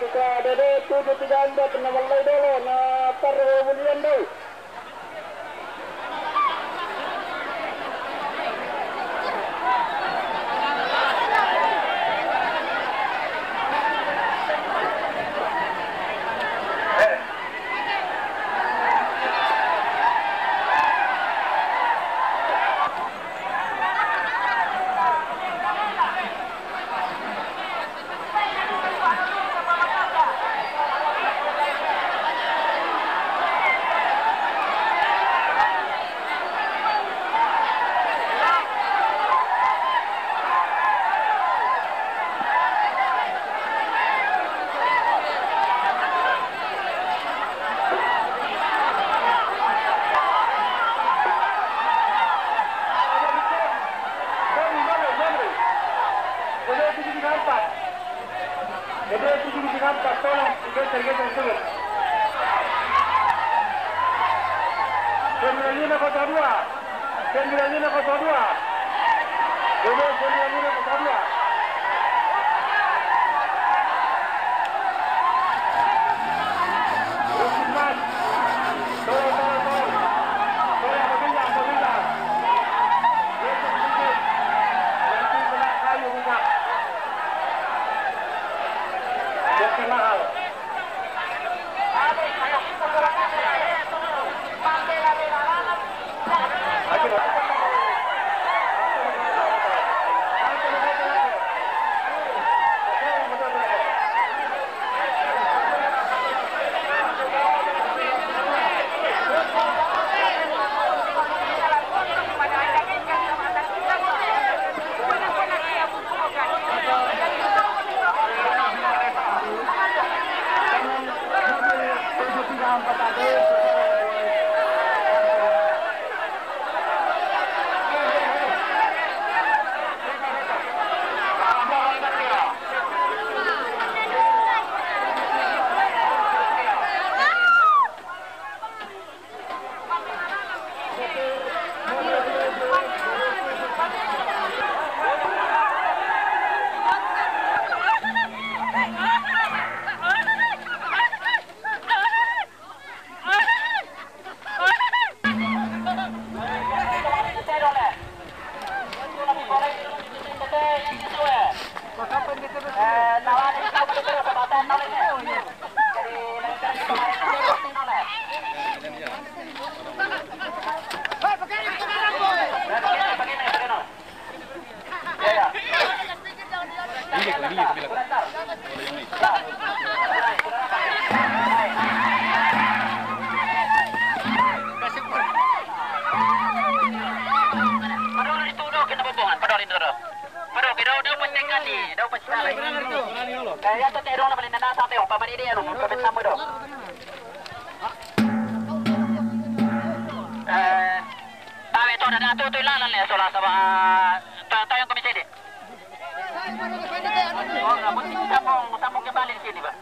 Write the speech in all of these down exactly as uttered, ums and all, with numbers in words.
Ka dede tujuh tiga empat, na wallai dolo, na parro bulian dau. Sembilan lima kosong dua. Sembilan lima kosong dua. Sembilan lima kosong dua. Tolong, tolong, tolong. Tolong, berpindah, berpindah. Nanti kena kayu rusak. Jadi mahal. Padahal itu dulu kena bobohan, padahal itu dulu. Padahal kita udah pecah kali, udah pecah kali. Eh, ya, tuh, teh, dong, beli nana, sate, oh, paman ini, ya, lu, paman sama, dong. Eh, tahu itu ada, tuh, tuh, lalan, ya, soal sama, tahu, tahu yang komisi ini. Oh, nggak, mesti sambung, sambung kembali di sini, Pak.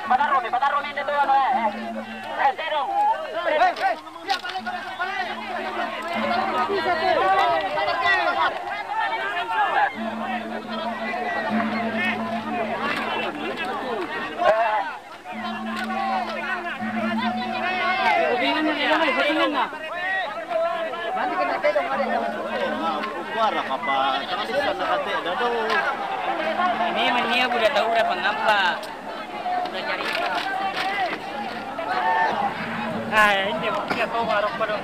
Pak Tarumi, Pak Tarumi, itu, anu, eh, eh. Eh, terung. Ini mania udah tahu udah pengampa. Udah cari. Ah, ini dia tahu baru pada.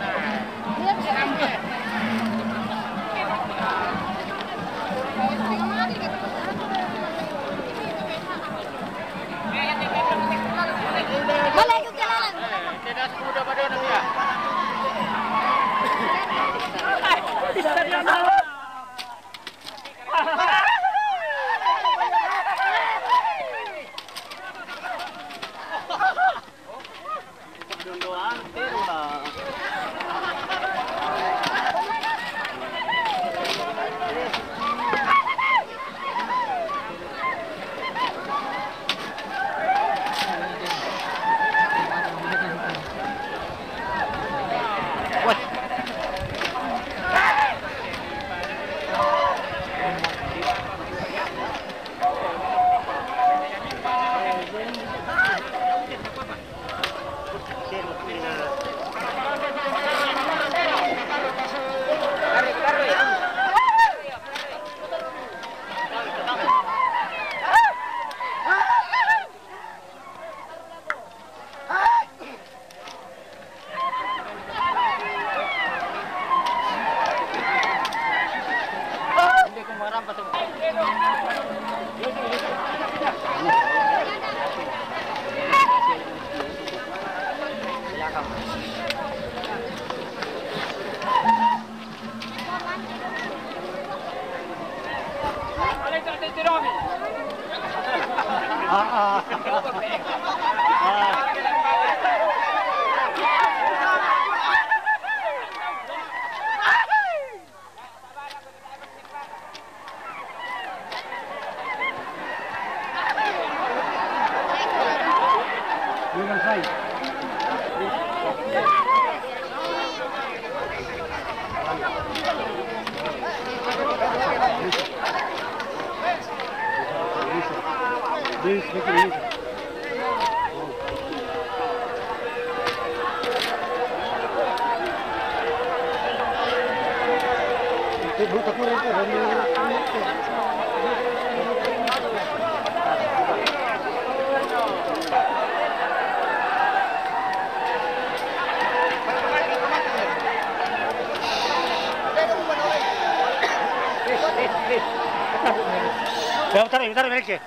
Bentar, bentar, bentar.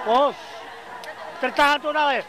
Oh, tertahan tuh, Nal, ya.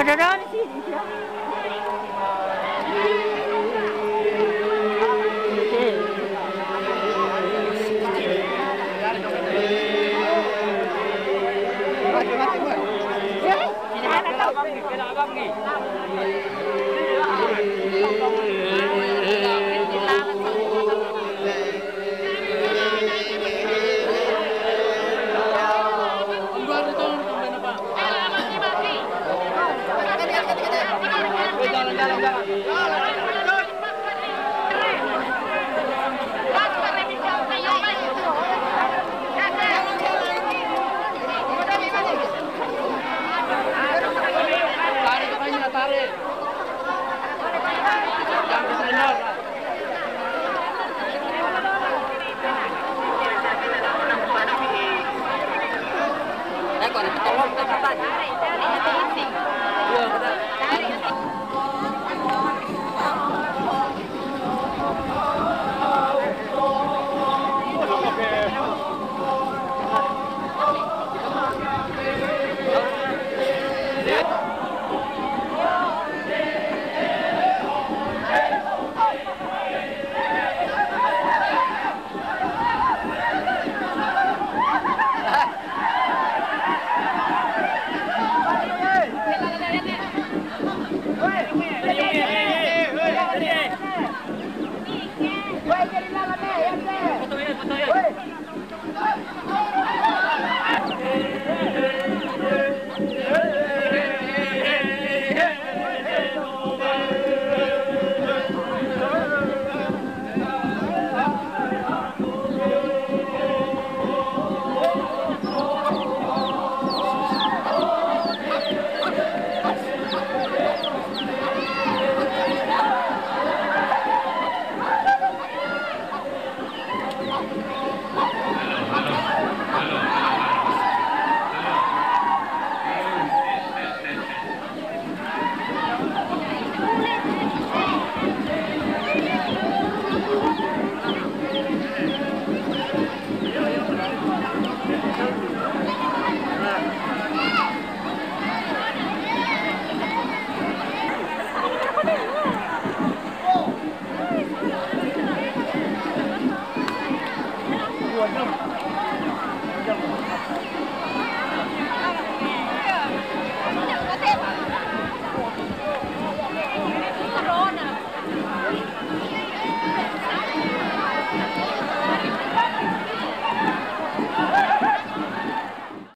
Kadang-kadang di sini, ya.